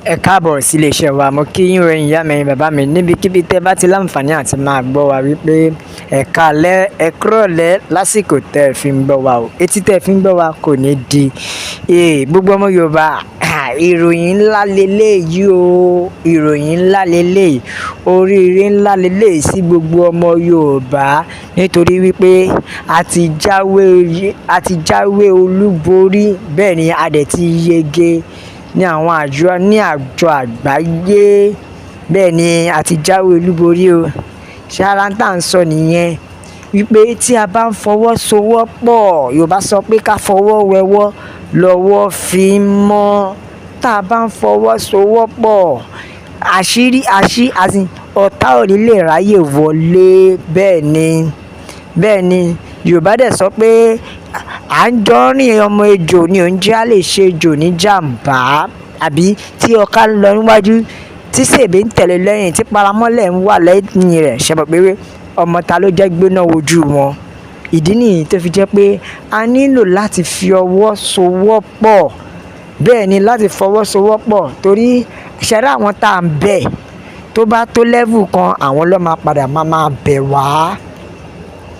Ẹ káàbọ̀ sí iléeṣẹ́ wa. Mo kí yín o, ẹ̀yin ìyá mi, ẹ̀yin bàbá mi, níbikíbi tẹ́ bá ti láǹfààní àti máa gbọ́ wa wípé ẹ káalẹ́, ẹ kúrọ̀lẹ́ lásìkò tẹ́ ẹ fi ń gbọ́ wa o. Etí tẹ́ ẹ fi ń gbọ́ wa kò ní di. Ee, gbogbo ọmọ Yorùbá, ìròyìn ńlá leléyìí o. Ìròyìn ńlá leléyìí. Oríire ńlá leléyìí sí gbogbo ọmọ Yorùbá nítorí wípé a ti jáwé olúborí. Bẹ́ẹ̀ ni a dẹ̀ ti yege ní àwọn àjọ ní àjọ àgbáyé. Bẹ́ẹ̀ ni a ti jáwé olúborí o. Ṣé ara ń tà ń sọ nìyẹn? Wípé tí a bá ń fọwọ́sowọ́pọ̀, Yorùbá sọ pé ká fọwọ́ wẹwọ́ lọ́wọ́ fi ń mọ́. Tá a bá ń fọwọ́sowọ́pọ̀, àṣírí àṣí as in ọ̀tá ò ní lè ráyè wọlé. Bẹ́ẹ̀ ni, bẹ́ẹ̀ ni. Yorùbá dẹ̀ sọ pé à ń jọ rìn ọmọ ejò ni òun jẹ́ a lè ṣe ejò ní jàmbá. Àbí tí ọká ń lọ níwájú, tí sèbé ń tẹ̀lé lẹ́yìn, tí paramọ́lẹ̀ ń wà lẹ́yìn rẹ̀, ṣẹ mọ̀ pé ọmọ ta ló jẹ́ gbéná wojú wọn? Ìdí nìyí tó fi jẹ́ pé a nílò láti fi ọwọ́ sowọ́pọ̀. Bẹ́ẹ̀ ni, láti fọwọ́sowọ́pọ̀ torí ṣẹ rí àwọn tá ń bẹ̀, tó bá tó level kan, àwọn ló máa padà máa bẹ̀ wá.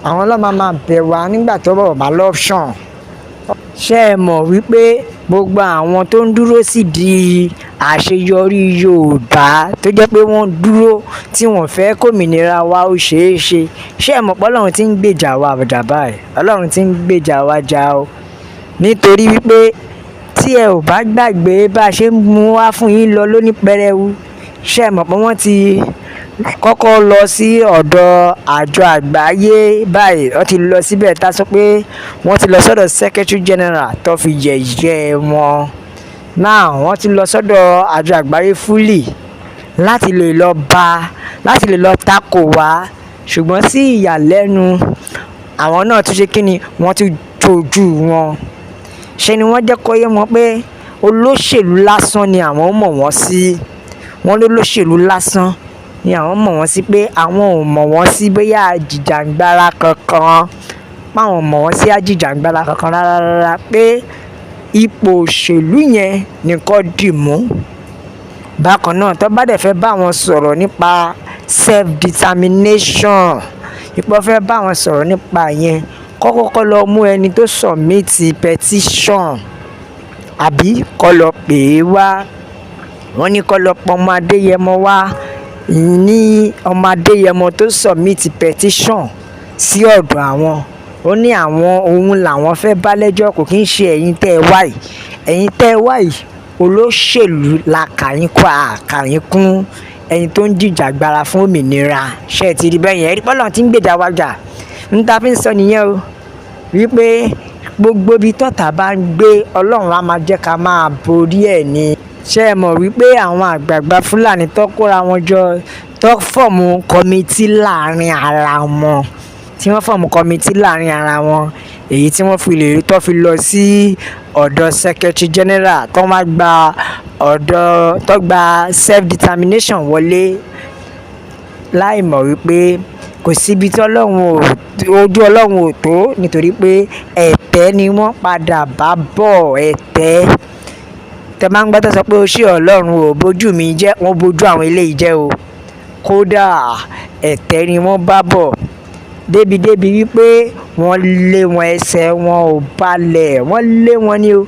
Àwọn ló máa bẹ̀ wá nígbà tó bá l'option. Ṣé ẹ mọ̀ wípé gbogbo àwọn tó ń dúró sídi àṣeyọrí Yorùbá, tó jẹ́ pé wọ́n dúró tí wọ́n fẹ́ kómìnira wa ó ṣe é ṣe? Ṣé ẹ mọ̀ pé Ọlọ́run tí ń gbèjà wa jà báyìí? Ọlọ́run tí ń gbèjà wa jà o. Nítorí wípé tí ẹ ò bá gbàgbé bá ṣe ń mú wá fún yín lọ lóní pẹrẹwu, ṣé ẹ mọ̀ pé wọ́n ti kọ́kọ́ lọ sí ọ̀dọ̀ àjọ àgbáyé báyìí? Wọ́n ti lọ síbẹ̀, tá sọ pé wọ́n ti lọ sọ́dọ̀ Secretary General tó fi yẹ̀yẹ́ wọn. Now wọ́n ti lọ sọ́dọ̀ àjọ àgbáyé fully láti lè lọ bá, láti lè lọ tako wá. Ṣùgbọ́n sí ìyàlẹ́nu, àwọn náà tún ṣe kíni? Wọ́n tún jojú wọn. Ṣé ni wọ́n jẹ́ kó yé wọn pé olóṣèlú lásán ni àwọn mọ̀ wọ́n sí. Wọ́n lólóṣèlú lásán ni àwọn mọ̀ wọ́n sí, pé àwọn ò mọ̀ wọ́n sí bóyá àjìjàǹgbara kankan. Pé àwọn ò mọ̀ wọ́n sí àjìjàǹgbara kankan rárá rárá, pé ipò òṣèlú yẹn ni kó dì mú. Bákan náà, tó bá dẹ̀ fẹ́ bá wọn sọ̀rọ̀ nípa self determination, ipò fẹ́ bá wọn sọ̀rọ̀ nípa yẹn, kó kọ́kọ́ lọ mú ẹni tó submit petition àbí kó lọ pè é wá. Wọ́n ní kó lọ pe ọmọ Adéyẹmọ wá, ní ọmọ Adéyẹmọ tó submit petition sí ọ̀dọ̀ àwọn. Ó ní àwọn òun làwọn fẹ́ bá lẹ́jọ́, kò kí ń ṣe ẹ̀yin tẹ́ ẹ wá yìí. Ẹ̀yin tẹ́ ẹ wá yìí, olóṣèlú la kà yín kún, a kà yín kún ẹni tó ń jìjàgbara fún òmìnira. Ṣé ẹ ti rí bẹ́ẹ̀ yẹn? Ẹ rí pé Ọlọ́run tí ń gbèjà wa jà. N ta fi ń sọ nìyẹn o. Wípé gbogbo ibi tọ́ta bá ń gbé, Ọlọ́run á máa jẹ́ ká máa borí ẹ̀ ni. Ṣé ẹ mọ̀ wípé àwọn àgbààgbà Fúlàní tó kóra wọn jọ, tó form committee láàrin ara wọn, tí wọ́n form committee láàrin ara wọn, èyí tí wọ́n fi lè tó fi lọ sí ọ̀dọ̀ Secretary General, tó máa gba ọ̀dọ̀ tó gba self determination wọlé, láì mọ̀ wípé kò síbi tí Ọlọ́run ò, ojú Ọlọ́run ò tó, nítorí pé ẹ̀tẹ́ ni wọ́n padà bá bọ̀. Ẹ̀tẹ́. Tẹ máa ń gbọ́ tó sọ pé ó ṣé Ọlọ́run ò bójú mi jẹ́, wọ́n bójú àwọn eléyìí jẹ́ o. Kódà ẹ̀tẹ́ ni wọ́n bá bọ̀. Débi débi wípé wọ́n lé wọn, ẹsẹ̀ wọn ò balẹ̀. Wọ́n lé wọn ní o,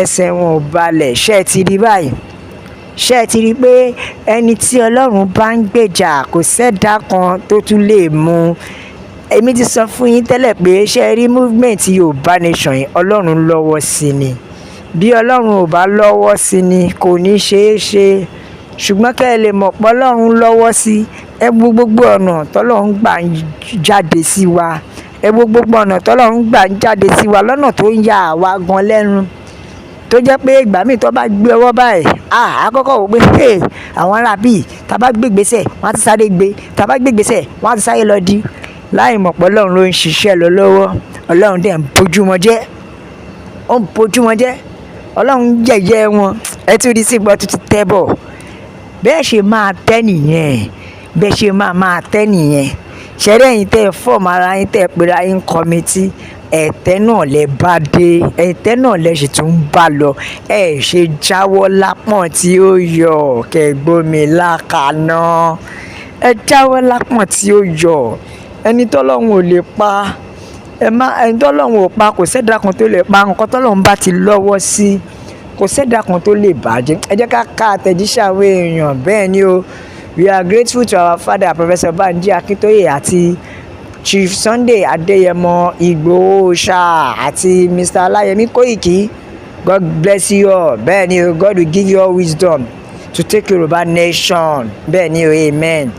ẹsẹ̀ wọn ò balẹ̀. Ṣé ẹ ti rí báyìí? Ṣé ẹ ti rí pé ẹni tí Ọlọ́run bá ń gbèjà, kò sẹ́dá kan tó tún lè mú? Èmi ti sọ fún yín tẹ́lẹ̀ pé ṣé ẹ rí movement Yorùbá Nation yìí, Ọlọ́run lọ́wọ́ sí ni. Bí Ọlọ́run ò bá lọ́wọ́ sí ni, kò ní ṣe é ṣe. Ṣùgbọ́n kí ẹ lè mọ̀ pé Ọlọ́run lọ́wọ́ sí, ẹ wo gbogbo ọ̀nà tọ́lọ́run gbà ń jáde sí wa. Ẹ wo gbogbo ọ̀nà tọ́lọ́run gbà ń jáde sí wa lọ́nà tó ń ya àwa gan lẹ́nu. Tó jẹ́ pé ìgbà míì tó bá gbé ọwọ́ báyìí, à kọ́kọ́ wò pé, hey, àwọn ará bí, tí a bá gbé ìgbésẹ̀, wọ́n á ti sáré gbé. Tí a bá gbé ìgbésẹ̀, wọ́n á ti sáré lọ dí. Láì mọ̀ pé Ọlọ́run ló ń ṣiṣẹ́ lọ lọ́wọ́. Ọlọ́run dẹ̀ ń bojú wọn jẹ́. Ó ń bojú wọn jẹ́. Ọlọ́run ń yẹ̀yẹ́ wọn. Ẹ tún rí sí gbọ́ tó ti tẹ́ bọ̀. Bẹ́ẹ̀ ṣe máa tẹ́ nìyẹn. Bẹ́ẹ̀ ṣe máa máa tẹ́ nìyẹn. Ṣé rí ẹ̀yin tẹ́ ẹ form ara yín, tẹ́ ẹ pera yín committee. Ẹ̀tẹ́ náà lẹ bá dé, ẹ̀tẹ́ náà lẹ sì tún bá lọ. Ẹ ṣe jáwọ́ lápọ̀n tí ó yọ kẹgbómi lákaná. Ẹ jáwọ́ lápọ̀n tí ó yọ. Ẹni tọ́lọ́run ò lè pa, ẹ má, ẹni tọ́lọ́run ò pa, kò sẹ́dá kan tó lè pa. Nǹkan tọ́lọ́run bá ti lọ́wọ́ sí, kò sẹ́dá kan tó lè bàjẹ́. Ẹ jẹ́ ká ka àtẹ̀jíṣẹ́ àwọn èèyàn. Bẹ́ẹ̀ ni o. We are grateful to our father, Professor Banji Akintoye, àti Chief Sunday Adeyemo Igboho Ṣá, àti Mr. Olayemi Koiki. God bless you all. Bẹ́ẹ̀ ni o. God will give you all wisdom to take Yorùbá nation. Bẹ́ẹ̀ ni o, amen.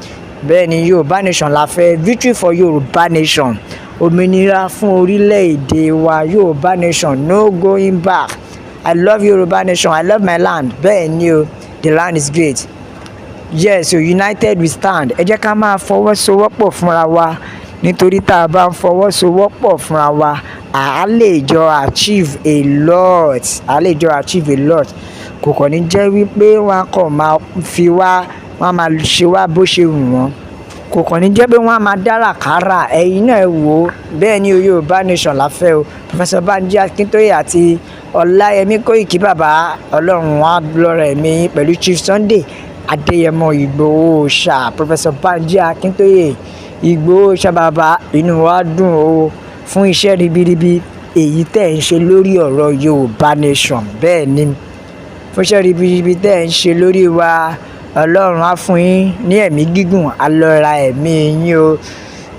Bẹ́ẹ̀ ni, Yorùbá nation la fẹ́. Victory for Yorùbá nation, òmìnira fún orílẹ̀-èdè wa. Yorùbá nation, no going back. I love Yorùbá nation. I love my land. Bẹ́ẹ̀ ni o, the land is great. Yes, so united we stand. Ẹ jẹ́ ká máa fọwọ́sowọ́pọ̀ fúnra wa, nítorí tá a bá ń fọwọ́sowọ́pọ̀ fúnra wa, à á lè jọ achieve a lot, à á lè jọ achieve a lot. Kò kàn ní jẹ́ wípé wọ́n á kàn máa fi wá, wọ́n á máa ṣe wá bó ṣe wù wọ́n. Kò kàn ní jẹ́ pé wọ́n á máa dára kárà. Ẹ̀yin náà ẹ wò ó. Bẹ́ẹ̀ ni o, Yorùbá nation la fẹ́ o. Professor Banji Akintoye àti Ọláyẹmí Kóìkí, bàbá, Ọlọ́run á lọ́rọ̀ ẹ̀mí yín pẹ̀lú Chief Sunday Adéyẹmọ Ìgbòho Ṣá. Professor Banji Akintoye, Ìgbòho Ṣá, bàbá, inú wa dùn o fún iṣẹ́ ribiribi èyí tẹ̀ ń ṣe lórí ọ̀rọ̀ Yorùbá nation. Bẹ́ẹ̀ ni, fún iṣẹ́ ribiribi tẹ̀ ń ṣe lórí wa, Ọlọ́run á fún yín ní ẹ̀mí gígùn, á lọ́ra ẹ̀mí yín o.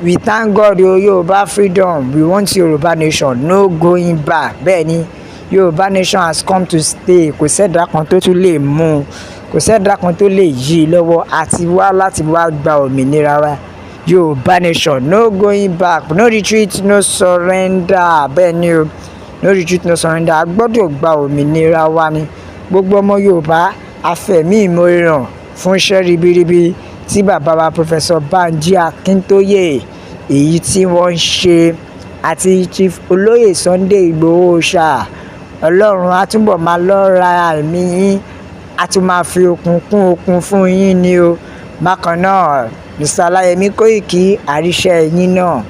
We thank God o. Yorùbá freedom, we want Yorùbá nation, no going back. Bẹ́ẹ̀ ni, Yorùbá nation has come to stay. Kò sẹ́dá kan tó tún lè mú un, kò sẹ́dá kan tó lè yí i lọ́wọ́. Àti wá láti wá gba òmìnira wa. Yorùbá nation, no going back, no retreat, no surrender. Bẹ́ẹ̀ ni o, no retreat, no surrender. A gbọ́dọ̀ gba òmìnira wa ni. Gbogbo ọmọ Yorùbá, a fẹ̀mí ìmoore hàn fún iṣẹ́ ribiribi tí bàbá wa, Professor Banji Akintoye, èyí tí wọ́n ń ṣe, àti Chief Olóyè Sunday Igboho Ṣá. Ọlọ́run á túbọ̀ máa lọ́ra ẹ̀mí yín, á tún máa fi okun kún okun fún yín ni o. Bákan náà, Mr. Ọláyẹmí Kóìkí, àríṣẹ́ yín náà,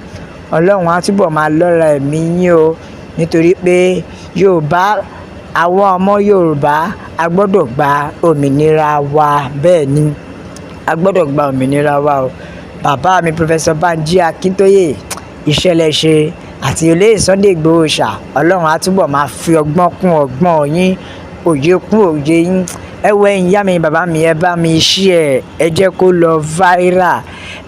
Ọlọ́run á túbọ̀ máa lọ́ra ẹ̀mí yín o, nítorí pé Yorùbá, àwọn ọmọ Yorùbá, a gbọ́dọ̀ gba òmìnira wa. Bẹ́ẹ̀ ni, a gbọ́dọ̀ gba òmìnira wa o. Bàbá mi, Professor Banji Akintoye, ìṣẹ̀lẹ̀ ṣe, àti olóyè Sunday Igboho Ṣá, Ọlọ́run á túbọ̀ máa fi ọgbọ́n kún ọgbọ́n yín, òye kún òye yín. Ẹ wo, ẹ̀yin ìyá mi, bàbá mi, ẹ bá mi share, ẹ jẹ́ kó lọ viral,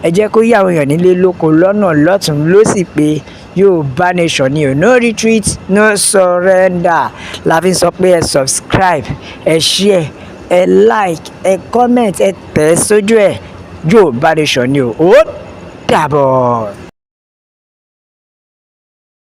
ẹ jẹ́ kó yà àwọn èèyàn nílé lóko lọ́nà lọ́tún lósì pé Yorùbá nation ni o, no retreat, no surrender. La fi ń sọ pé ẹ subscribe, ẹ share, ẹ like, ẹ comment, ẹ tẹ̀ sójú ẹ. Yorùbá nation ni o. Ó dàbọ̀.